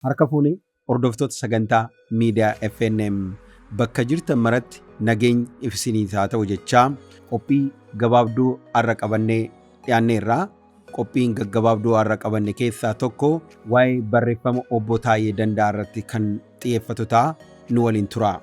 Harka fuunee hordoftoota sagantaa miidiyaa FNM bakka jirtan maratti nageenyi isiniif haa ta'u jechaa qophii gabaabduu har'a qabannee dhiyaanneerra. Qophiin gaggabaabduu har'a qabanne keessaa tokko waa'ee barreeffama obbo Taayyee Danda'aa irratti kan xiyyeeffatu ta'a. Nu waliin turaa.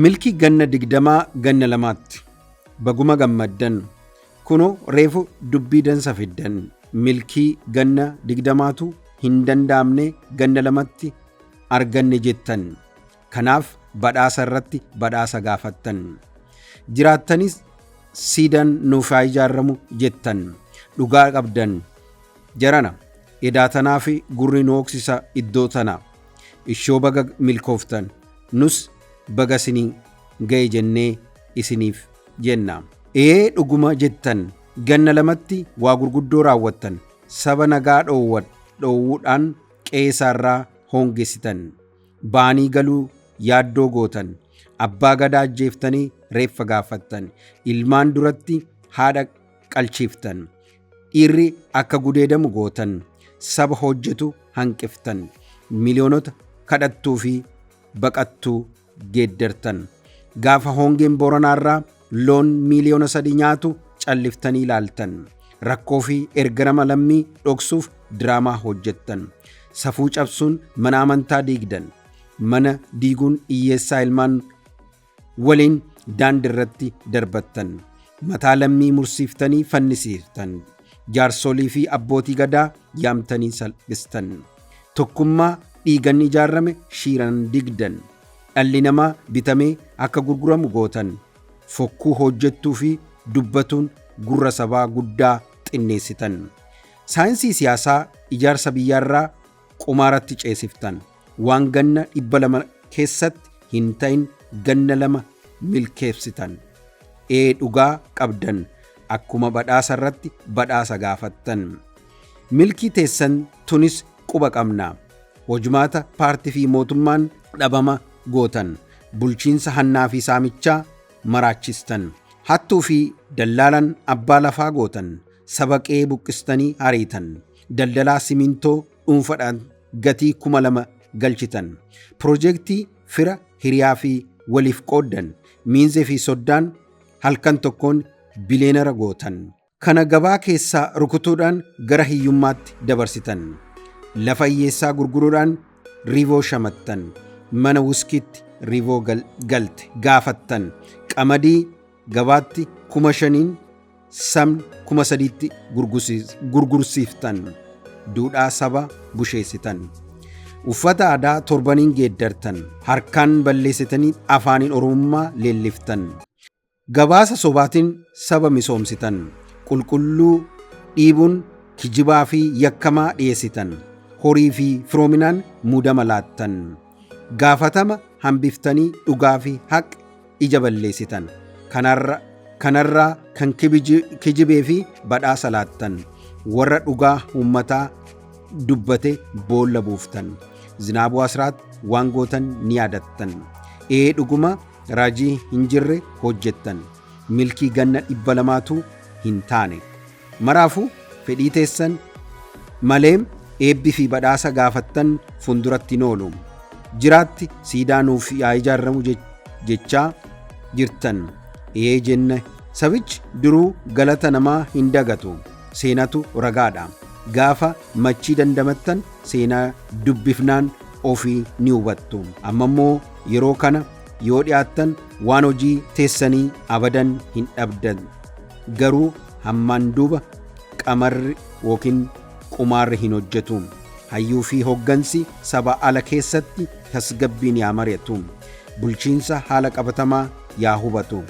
Milkii ganna 20 ganna lamaatti baguma gammaddan kunoo reefu dubbii dansa fiddan milkii ganna 20tu hin danda'amne ganna lamatti arganne jettan kanaaf badhaasa irratti badhaasa gaafattan jiraattanis siidaan nuuf haa ijaaramu jettan dhugaa qabdan jarana edaa tanaa fi gurri nu hooksisa iddoo tana ishoo baga milkooftan nus baga isinii ga'e jennee isiniif jenna. Ee dhuguma jettan ganna lamatti waa gurguddoo raawwattan saba nagaa dhoowwuudhaan qe'ee isaarraa hoongessitan ba'anii galuu yaaddoo gootan abbaa gadaa ajjeeftanii reeffa gaafattan ilmaan duratti haadha qalchiiftan dhiirri akka gudeedamu gootan saba hojjetu hanqiftan miliyoonota kadhattuu fi baqattuu geeddartan gaafa hongeen Booranaarraa loon miliyoona 3 nyaatu calliftanii ilaaltan rakkoo fi ergarama lammii dhoksuuf diraamaa hojjettan safuu cabsuun mana amantaa diigdan mana diiguun hiyyeessaa ilmaan waliin daandii irratti darbattan mataa lammii mursiiftanii fannisiiftan jaarsolii fi abbootii gadaa yaamtanii salphistan tokkummaa dhiigan ijaarame shiiran digdan dhalli namaa bitamee akka gurguramu gootan fokkuu hojjettuu fi dubbatuun gurra sabaa guddaa xinneessitan saayinsii siyaasaa ijaarsa biyyaarraa qumaaratti ceesiftan waan ganna 200 keessatti hin ta'in ganna 2 milkeessitan ee dhugaa qabdan akkuma badhaasa irratti badhaasa gaafattan milkii teessan tunis quba qabna hojmaata paartii fi mootummaan dhabama gootan bulchiinsa hannaa fi saamichaa maraachistan hattuu fi dallaalan abbaa lafaa gootan saba qe'ee buqqistanii ariitan daldalaa simintoo dhuunfadhaan gatii 2000 galchitan piroojeektii fira hiriyaa fi waliif qooddan miinzee fi soddaan halkan tokkoon bileenara gootan kana gabaa keessaa rukutuudhaan gara hiyyummaatti dabarsitan lafa hiyyeessaa gurguruudhaan riivoo shamattan mana wuskiitti riivoo galte gaafattan qamadii gabaatti 5,000 sabni 3,000tti gurgursiiftan duudhaa saba busheessitan uffata aadaa torbaniin geeddartan harkaan balleessitanii afaaniin oromummaa leelliftan gabaasa sobaatiin saba misoomsitan qulqulluu dhiibuun kijibaa fi yakkamaa dhiyeessitan horii fi firoominaan muudama laattan gaafatama hambiftanii dhugaa fi haq ija balleessitan kanarraa kan kijibee fi badhaasa laattan warra dhugaa uummataa dubbate boolla buuftan Zinaabuu Asraat waan gootan ni yaadattan ee dhuguma raajii hin jirre hojjettan milkii ganna 200tu hin taane maraafuu fedhii teessan malee eebbi fi badhaasa gaafattan fuulduratti hin oolu jiraatti siidaa nuuf yaa ijaaramu jechaa jirtan ee jenne sabichi duruu galata namaa hin dagatu seenatu ragaadha gaafa machii dandamattan seenaa dubbifnaan ofii ni hubattu amma immoo yeroo kana yoo dhiyaattan waan hojii teessanii abadan hin dhabdan garuu hammaan duuba qamarri yookiin qumaarri hin hojjetu hayyuu fi hoggansi saba ala keessatti tasgabbiin yaa mari'atu bulchiinsa haala qabatamaa yaa hubatu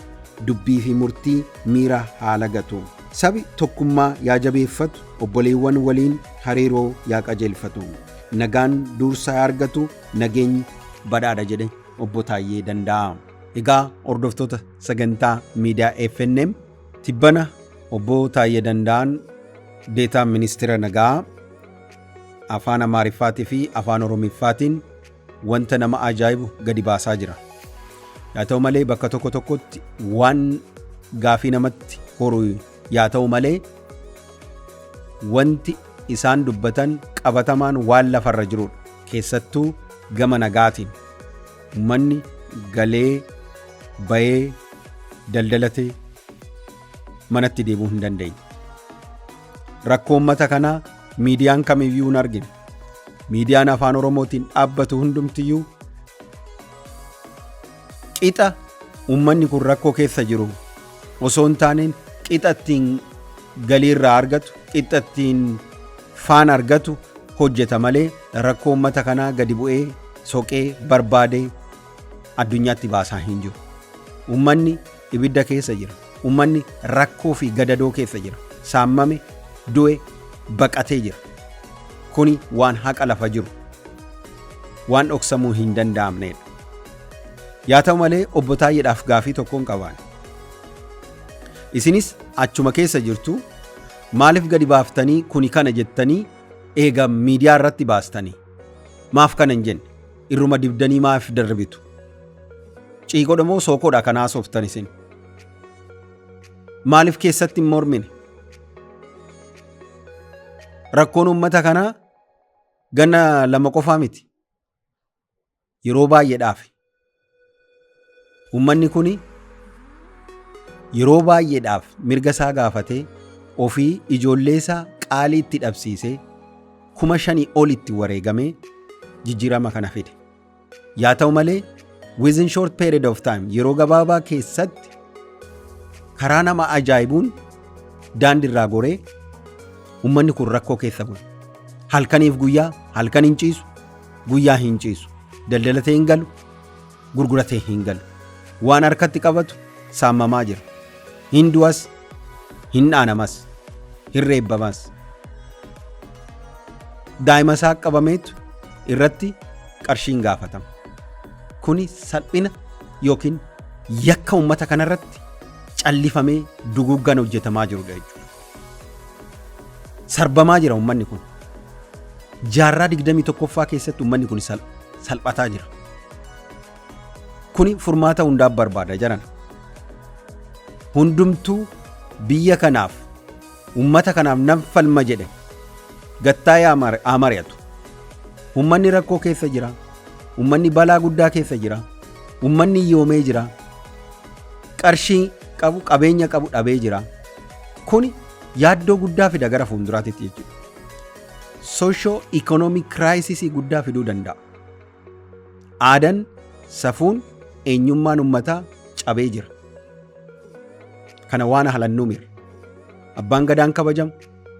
dubbii fi murtii miira haa lagatu sabi tokkummaa yaa jabeeffatu obboleewwan waliin hariiroo yaa qajeelfatu nagaan dursa yaa argatu nageenyi Badhaadha jedhe Obbo Taayyee Danda'aa. Egaa hordoftoota sagantaa miidiyaa FNM, tibbana Obbo Taayyee Danda'aan, deetaan ministeera nagaa, afaan Amaariffaatii fi afaan Oromiffaatiin wanta nama ajaa'ibu gadi baasaa jira. Yaa ta'u malee, bakka tokko tokkotti waan gaafii namatti horu, yaa ta'u malee, wanti isaan dubbatan qabatamaan waan lafarra jirudha. Keessattuu gama nagaatiin uummanni galee bayee daldalatee manatti deebi'uu hin dandeenye. Rakkoo uummata kanaa miidiyaan kamiyyuu hin argine. Miidiyaan afaan Oromootiin dhaabbatu hundumtiyyuu qixa uummanni kun rakkoo keessa jiru osoo hin taaneen, qixa ittiin galii irraa argatu, qixa ittiin faan argatu hojjeta malee, rakkoo uummata kanaa gadi bu'ee soqee barbaadee addunyaatti baasaa hin jiru. Uummanni ibidda keessa jira. Uummanni rakkoo fi gadadoo keessa jira. Saammame, du'e, baqatee jira. Kuni waan haqa lafa jiru. Waan dhoksamuu hin danda'amnedha. Yaa ta'u malee, Obbo Taayyeedhaaf gaafii tokkoon qabaan. Isinis achuma keessa jirtu, maaliif gadi baaftanii kuni kana jettanii eega miidiyaa irratti baastanii? Maaf kana hin jenne? Irruma dibdanii maaf darbitu? Ciiqodha moo sookodha kan haasoftan isin? Maaliif keessatti hin mormine? Rakkoon uummata kanaa ganna 2 qofaa miti. Yeroo baay'eedhaaf. Uummanni kun yeroo baay'eedhaaf mirga isaa gaafatee, ofii ijoollee isaa qaalii itti dhabsiisee, 5,000 ol itti wareegamee jijjiirama kana fide. Yaa ta'u malee, within short period of time, yeroo gabaabaa keessatti, karaa nama ajaa'ibuun daandii irraa goree uummanni kun rakkoo keessa bu'e. Halkaniif guyyaa halkan hin ciisu, guyyaa hin ciisu. Daldalatee hin galu, gurguratee hin galu. Waan harkatti qabatu saamamaa jira. Hin du'as, hin dhaanamas, hin reebbamas. Daa'ima isaa qabameetu irratti qarshiin gaafatama. Kuni salphina yookiin yakka uummata kanarratti callifamee duguggaan hojjetamaa jirudha jechuudha. Sarbamaa jira uummanni kun. Jaarraa 21ffaa keessatti uummanni kun salphataa jira. Kuni furmaata hundaaf barbaada jaran. Hundumtuu biyya kanaaf, uummata kanaaf nan falma jedhe gattaa'ee haa mari'atu. Uummanni rakkoo keessa jira. Uummanni balaa guddaa keessa jira. Uummanni yoomee jira. Qarshii qabu, qabeenya qabu dhabee jira. Kuni yaaddoo guddaa fida gara fuulduraatti jechuudha. Socio economic crisis guddaa fiduu danda'a. Aadaan, safuun, eenyummaan uummataa cabee jira. Kana waan halannuu mira. Abbaan gadaan kabajamu,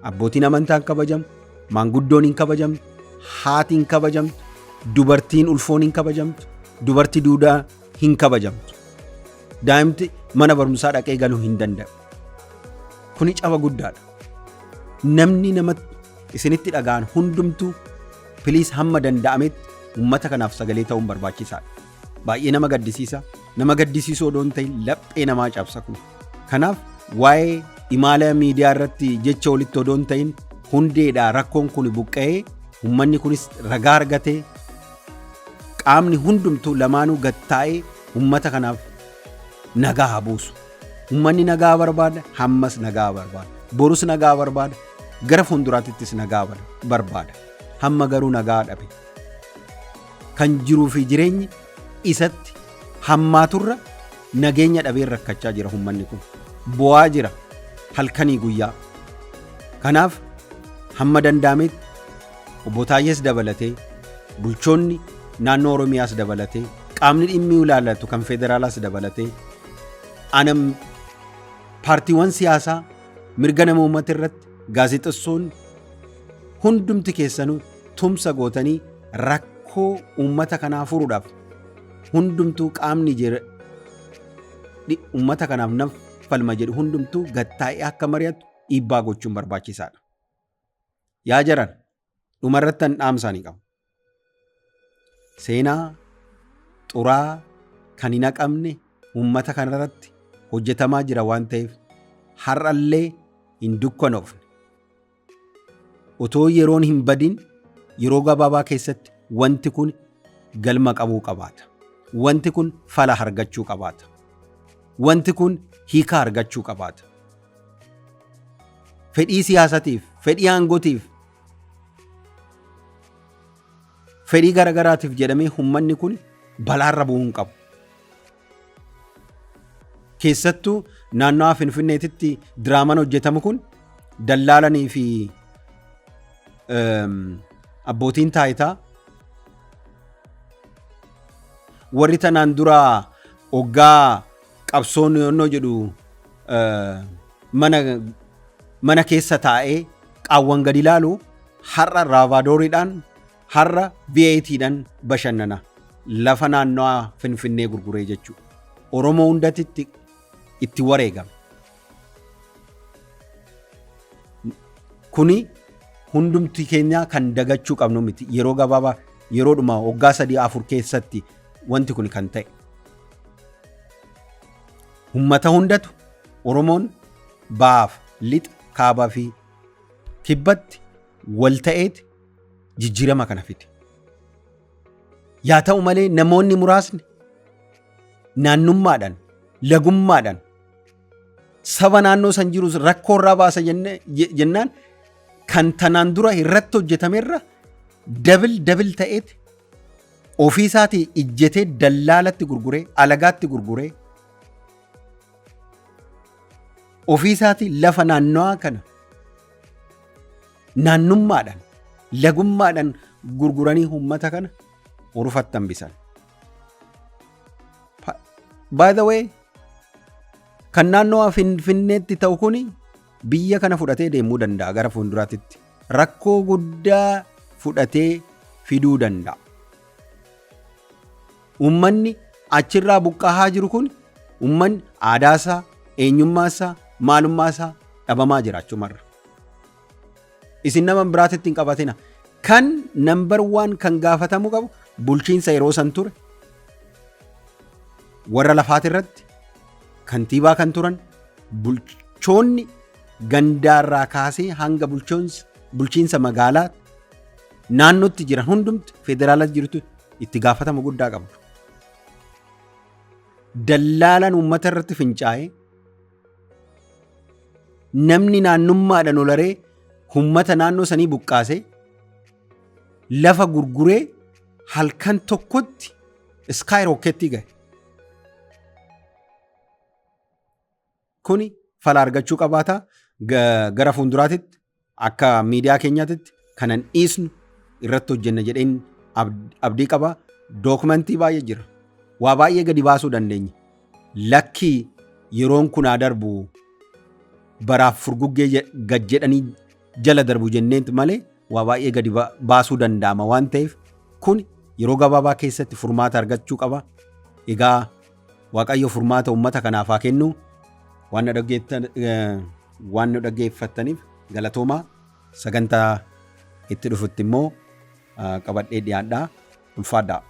abbootiin amantaan kabajamu, maanguddoon hin kabajamtu, haati hin kabajamtu, dubartiin ulfoon hin kabajamtu, dubartii duudaa hin kabajamtu. Daa'imti mana barumsaa dhaqee galuu hin danda'u. Kuni caba guddaadha. Namni nama isinitti dhaga'an hundumtuu, please, hamma danda'ametti uummata kanaaf sagalee ta'uun barbaachisaadha. Baay'ee nama gaddisiisa. Nama gaddisiisuu odoo hin ta'in, laphee namaa cabsa kun. Kanaaf waa'ee imaala miidiyaa irratti jecha walitti odoo hin ta'in, hundeedhaa rakkoon kun buqqa'ee, uummanni kunis ragaa argatee, qaamni hundumtuu lamaanuu gattaa'ee uummata kanaaf nagaa haa buusu. Uummanni nagaa barbaada, hammas nagaa barbaada. Borus nagaa barbaada, gara fuulduraattis nagaa barbaada. Hamma garuu nagaa dhabe. Kan jiruu fi jireenyi isatti hammaaturra nageenya dhabee rakkachaa jira uummanni kun. Bo'aa jira halkanii guyyaa. Kanaaf hamma danda'ametti Obbo Taayyees dabalatee, bulchoonni naannoo Oromiyaas dabalatee, qaamni dhimmi ilaallatu kan federaalaas dabalatee, anam paartiiwwan siyaasaa mirga nama uummata irratti, gaazexessoonni hundumti keessanuu tumsa gootanii rakkoo uummata kanaa furuudhaaf, hundumtuu qaamni jira uummata kanaaf nan falma jedhu hundumtuu gattaa'ee akka mari'atu dhiibbaa gochuun barbaachisaadha. Yaa jaran, dhumarratti an dhaamsaanii qabu. Seenaa Xuraa kan hin haqamne uummata kanarratti hojjetamaa jira waan ta'eef har'allee hin dukkanoofne. Otoo yeroon hin badin yeroo gabaabaa keessatti wanti kun galma qabuu qabaata. Wanti kun fala argachuu qabaata. Wanti kun hiika argachuu qabaata. Fedhii siyaasatiif, fedhii aangootiif, fedhii garagaraatiif jedhamee uummanni kun balaarra bu'uu hin qabu. Keessattuu naannawaa Finfinneetitti diraamaan hojjetamu kun dallaalanii fi abbootiin taayitaa warri tanaan dura hoggaa qabsoon yoonnoo jedhu mana keessa taa'ee qaawwan gadi ilaalu har'a raavaadooriidhaan, har'a V8dhaan bashannana, lafa naannawaa Finfinnee gurguree jechuudha. Oromoo hundatti itti wareegame. Kuni hundumti keenya kan dagachuu qabnu miti. Yeroo gabaabaa, yeroodhuma waggaa 3 4 keessatti wanti kun kan ta'e. Ummata hundatu Oromoon baaf, lixa, kaabaa fi kibbatti wal ta'eeti jijjiirama kana fide. Yaa ta'u malee namoonni muraasni naannummaadhaan, lagummaadhaan saba naannoo san jiru rakkoo irraa baasa jennaan kan tanaan dura irratti hojjetamerra double double ta'eeti ofii isaatii ijjetee dallaalatti gurguree, alagaatti gurguree, ofii isaatii lafa naannawaa kana naannummaadhaan, lagummaadhaan gurguranii uummata kana urufatti hambisan. By the way, kan naannoo Finfinneetti ta'u kuni biyya kana fudhatee deemuu danda'a gara fuulduraatitti. Rakkoo guddaa fudhatee fiduu danda'a. Uummanni achirraa buqqahaa jiru kun uummanni aadaasaa, eenyummaasaa, maalummaasaa dhabamaa jira achumarra. Isin nama biraatitti hin qabatina. Kan number one kan gaafatamuu qabu bulchiinsa yeroo san ture, warra lafaati irratti kantiibaa kan turan, bulchoonni gandaarraa kaasee hanga bulchiinsa magaalaa naannootti jiran hundumti federaalatti jirtu itti gaafatama guddaa qabdu. Dallaalaan uummata irratti fincaa'ee, namni naannummaadhaan olaree uummata naannoo sanii buqqaasee, lafa gurguree, halkan tokkotti sky rocketii gahe. Kuni fala argachuu qabaata. Gara fuulduraatitti akka miidiyaa keenyaatitti kanan dhiisnu irratti hojjenna jedheen abdii qaba. Dookumentii baay'ee jira. Waa baay'ee gadi baasuu dandeenya. Lakkii, yeroon kun haa darbu, baraaf furguggee gad jedhanii jala darbu jenneet malee waa baay'ee gadi baasuu danda'ama waan ta'eef kun yeroo gabaabaa keessatti furmaata argachuu qaba. Egaa Waaqayyo furmaata uummata kanaaf haa kennu. Waan nu dhaggeeffattaniif galatoomaa. Sagantaa itti dhufutti immoo qabadhee dhiyaadhaa. Ulfaadhaa.